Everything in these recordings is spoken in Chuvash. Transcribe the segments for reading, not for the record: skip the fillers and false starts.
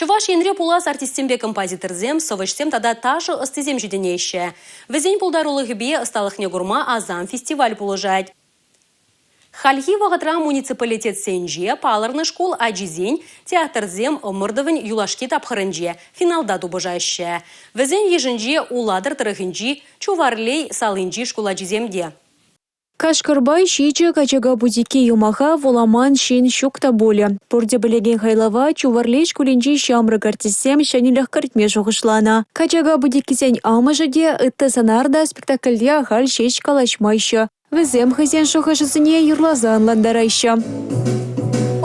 Чӑваш Енре пулас артистсемпе композиторсем, сӑвӑҫсем тата ташӑ ӑстисем ҫитӗнеҫҫӗ. Вӗсен пултарулӑхӗпе ӑсталӑхне курма «Асам» фестиваль пулӑшать. Хальхи вӑхӑтра муниципалитетсенче палӑрнӑ шкул ачисен театрсем ӑмӑртӑвӗн юлашки тапхӑрӗнче финалта тупӑшаҫҫӗ. Вӗсен йышӗнче Улатӑр тӑрӑхӗнчи Чуварлей салинчи шкул ачисем те. «Кашкӑрпа ҫичӗ качака путекки» юмаха вуламан ҫын ҫук та пулӗ. Пурте пӗлекен хайлава Чуварлей шкулӗнчи ҫамрӑк артистсем ҫӗнӗлӗх кӗртме шухӑшланӑ. Качака путеккисен амӑшӗ те, ытти сӑнар та спектакльте ахаль ҫеҫ калаҫмаҫҫӗ. Вӗсем хӑйсен шухӑшӗсене юрласа ӑнлантараҫҫӗ.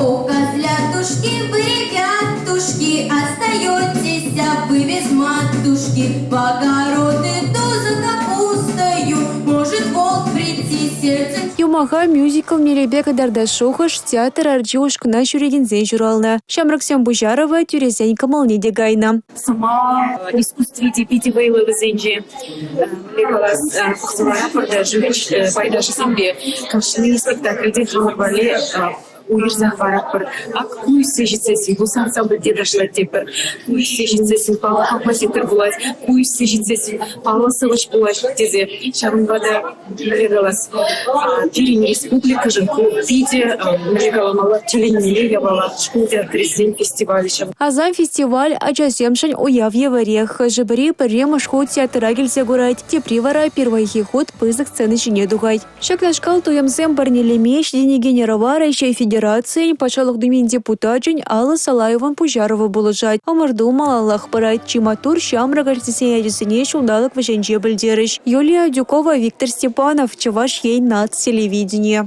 О, козлятушки, вы, ребятушки, остаетесь вы без матушки. В огород иду за капустою, может волк прийти сердце. Юмаха мюзикл мелӗпе кӑтартас шухӑш театр арчи ушкӑна ҫӳрекенсен ҫуралнӑ. Ҫамрӑксен пуҫарӑвӗ тӳресен кӑмӑлне те кайнӑ. Сӑмах искусстви те питӗ вӑйлӑ вӗсенче. Мӗнле калас, пӑхса ларатпӑр та жюри пайташӗсемпе кашни спектакльте хамӑр валли уйӑрса хӑваратпӑр. Ак ку ӳссе ҫитсессӗн ку ансамбльте ташлать тетпӗр, ку ӳссе ҫитсессӗн паллӑ композитор пулать, ку ӳссе ҫитсессӗн паллӑ сӑвӑҫ пулать тесе. Ҫавӑнпа та мӗнле калас, пирӗн республикӑшӑн ку питӗ, мӗнле каламалла, тӗлӗнмелле япала шкул театрӗсен фестивалӗ ҫав. «Асам» фестиваль ачасемшӗн уяв евӗрех. Хӑшӗ-пӗри пӗрремӗш хут театра килсе курать, тепри вара пирвайхи хут пысӑк сцена ҫине тухать. Ҫакнашкал туйӑмсем парнелеме ҫитӗнекен ӑрӑва Раҫҫей Федерацийӗн Патшалӑх Думин депутачӗн Алла Салаеван пуҫарӑвӗ пулӑшать. Ӑмӑрту малаллах пырать. Чи маттур ҫамрӑк артистсен ячӗсене ҫулталӑк вӗҫӗнче пӗлтерӗҫ. Юлия Адюкова, Виктор Степанов, Чӑваш Ен наци телевиденийӗ.